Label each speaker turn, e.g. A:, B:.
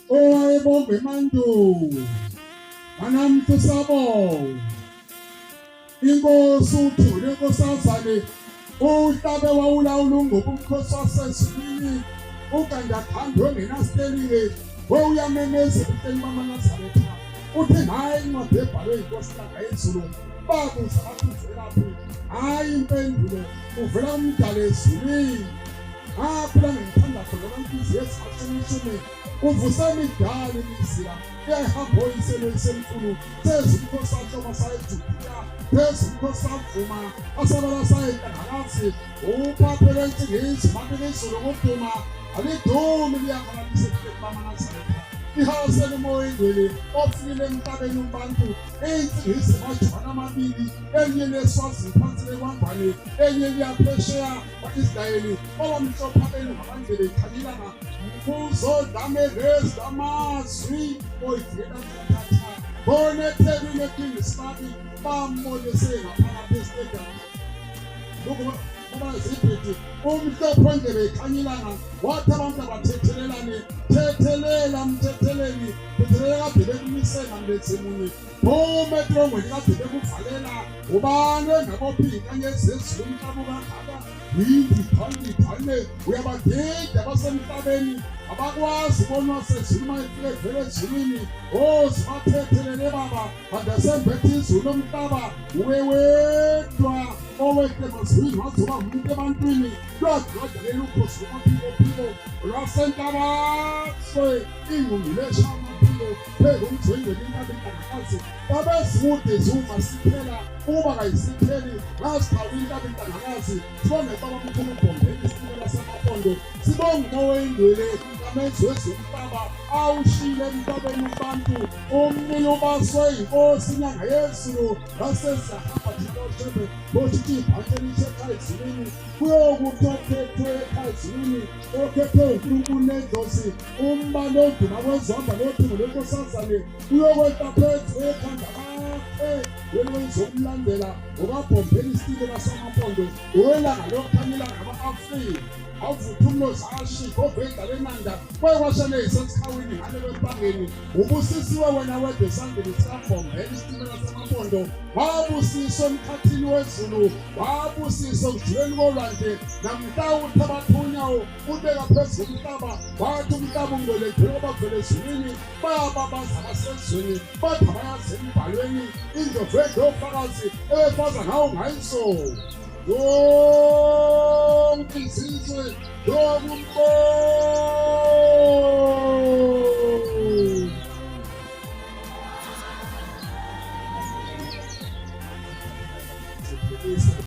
A: Owayebonga emandulo anamhla usabonga inkosi uthule inkosazane uhlabe wawulawula ungoba umkhosi wasezulwini ugandaganda ongenasitelike wawuyamemeza ebuhleni bamanazaretha uthi nayi incwadi ebhalwe yinkosi langa yezulu babuza bathi uvelaphi hhayi impendulo uvela umdala ezulwini ngakhula ngithanda khona inhliziyo ezimashumishumi uvuse imidala imizila eyayihamba oyise loyisemkhulu phezu kukho sahloma sayejudiya phezu kukho savuma asabala sayenhlangakazi uphaphe lwensingizi mabili izulu ngokuduma alidumi liyakhalalisa ebuhleni bamanazaretha ihawusela umoya ingcwele ofikile emhlabeni ubantu insingizi emajubana amabili elinye leswazini phansi lekwangwane enye liyaphesheya kwa-Israyeli owamhlophe abelungu abandlele ikhanyilanga kuzodlame lezi amazwi oyivela thatha bona eThekwini eKings Park bambonise ngaphakathi estadium kuba zibhidi umhlophe ondlebe ikhanyilanga wathi abantu abathethelelane thethelela mthetheleli thethelela kade bekumisela mlethe munye phuma etrongweni kade bekuvalela ubani engabophi inkanyezi zezulu umhlaba kangaka yindi phandi phane uyabadida abasemhlabeni abakwazi ubonwa sezulu uma efike evela ezulwini o zibathethelele baba andasembethe izulu lomhlaba uwe wedwa owehle emazulwini wazoba umuntu ebantwini lwadlwadlalela ukhozi lwamaphikophiko lwasentabaswe ingqungqule eshaya amaphiko phezu komjwengweni intaba intangakazi babezikude ziwuma siphela uba kayisipheli ngaziphawu intaba intangakazi sibonge baba mkhulu ubhombeni isitimela samapondo sibonge noweyingcwele amezwi ezomhlaba awushile emhlabeni kubantu umnini ubaswe inkosi inyanga yezulu ngase siyahamba thina oshembe bothi ibhanti elishe ekhaya ezulwini kuyokuthi okhethwe ekhaya ezulwini okhethwe uNkulunkulu nedlozi umbane oduma kwezihamba nodumo lwenkosazane uyokwehla phezu ekhanda lakhe wena oyizokumlandela ngokabhombela isitimela samampondo welanga lokukhanyela ngama-afrika awuvutha umlozi ashikho ovenda lenanda kwayekwashane isesikawini ngale kwempangeni ubusisiwe wena wedwa esandleni sikabhombela isitimela samampondo wabusiswa emkhathini wezulu wabusiswa ekujuleni kolwandle namhla uthabatha unyawo ubeka phezu komhlaba wathi umhlaba ungcwele njengoba vele ezulwini bayababaza abasezweni bathi abayazi embhalweni indlovu edlofakazi ebefaza ngawo ngayizolo yonke izizwe yokumbo